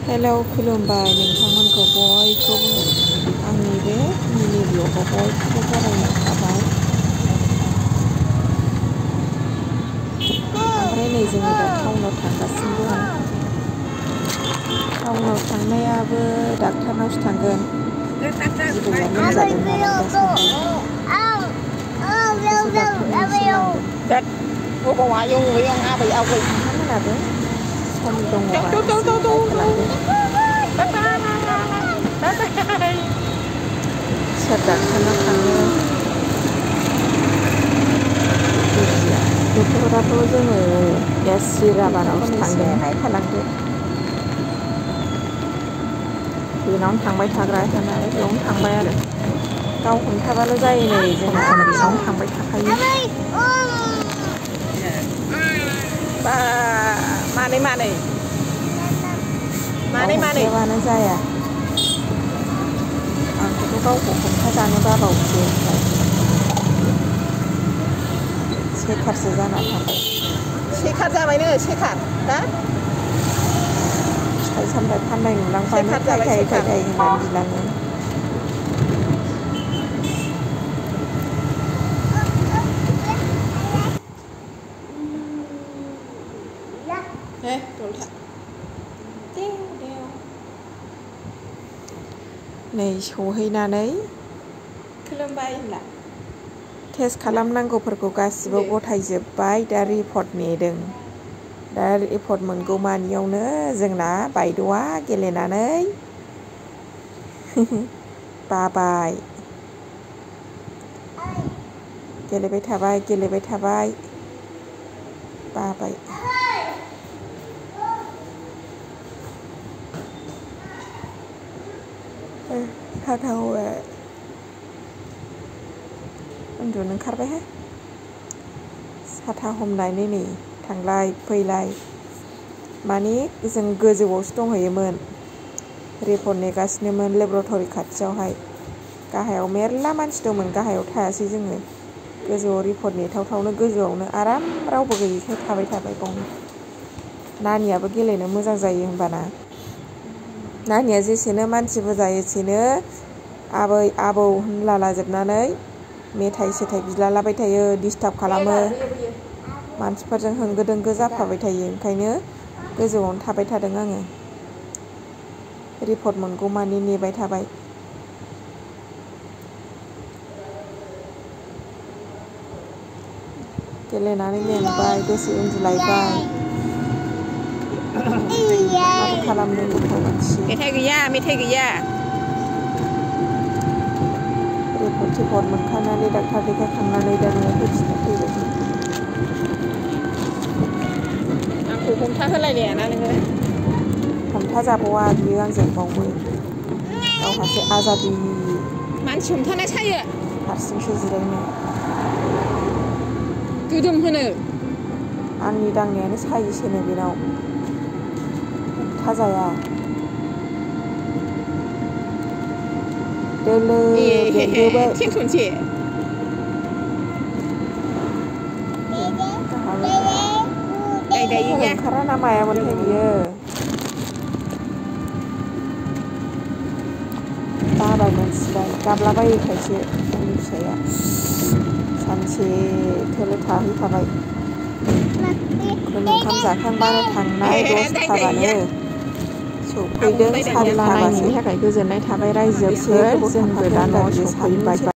Hello खुलुमबाय नोंथांमोनखौ बयखौबो आंनि बे मिनि ब्लगाव बयखौबो बरायनाय थाबाय। ओमफ्राय नै जोङो दा टाउनाव थांगासिनो दं। टाउनाव थांनायाबो डाक्टारनावसो थांगोन। बिबैया लोमजादों नालाय दासान्दि बेखौसो डाक्टारनिसिम लांदों। नोंथांमोनाबो सम दङबा एसे नायफालांदो। सोर डाक्टारनाव थाङो डक्टराथ' जोङो एस.सि. राभारावसो थांदों। नायफालांदो बेनावनो थांबाय थाग्राखा नालाय बेयावनो थांबाय आरो गाव हमथाबाल' जायो नै जोंना बेनावनो थांबाय थाखायो। हमथायाबानो जाया। आंखौथ' गावखौ हमथाजानो बाबावसो सेखारसो जाना थाबाय। सेखार जाबायनो सेखार दा फिथाइ सामथाइ फाननाय नुलांबानो थाइ होननानै बिलाङो। नै सहैनानै खुलुमबाय होनला टेस्ट खालामनांगौफोरखौ गासिबो गथायजोब्बाय। दा रिपर्ट नेदों। दा रिपर्ट मोनगौ मानियावनो जोंना बायद'आ गेलेनानै बाबाय। गेलेबाय थाबाय बाबाय। साथावबाय उन्दुनो ओंखारबायहाय। साथा हमनानै नै थांलाय फैलाय माने जों गोजौआवसो दंहैयोमोन। Report नेगासिनोमोन laboratory खाथियावहाय। गाहायाव मेरला मानसि दंमोन, गाहायाव थायासै जोङो। गोजौआव रिपर्ट नेथावथावनो गोजौआवनो आराम रावबो गैयैखाय थाबाय बावनो। नानियाबो गेलेनो मोजां जायो होमबाना। नानिया जेसेनो मानसि बुरजा एसेनो आबै आबौ होनलालाजोबनानै मेथाइ सेथाइ बिलालाबाय थायो, डिस्टार्ब खालामो। मानसिफोरजों होंगो दोंगो जाफाबाय थायो। ओंखायनो गोजौआवनो थाबाय थादों आङो। रिपर्ट मोनगौमानि नेबाय थाबाय। गेलेनानै मेंबाय दसे उन्दुलायबाय। माथो खालामनो गथ' मानसि। मेथाइ गैया रिपर्ट मोनखांनानै डाक्टार देखायखांनानै दा न'आव फैफिनबाय। आंखौ हमथा होलायलायाना नोङो। हमथाजाबावा बियो आंजों बावबो। गावहासो आजादि मानसि हमथानाय सायो हारसिंसो जिरायनो। गोदोम होनो आंनि दांनायानो सायोसोनो बेनाव। हमथाजाया दोलो बेंदोबाय। थिनस'नसै ओंखारा ना मायामोनथाय बियो। बाबाय मोनथिबाय गाबलाबायोखायसो आंनि फिसाया। सानसे थोलो थाहैखाबाय। ओंखाम जाखांबानो थांनाय 10थाबानो सफैदों 4था नायनायनि थाखाय गोजोननाय थाबाय रायजोफोर। जोंबो दा न'आव सफैबाय।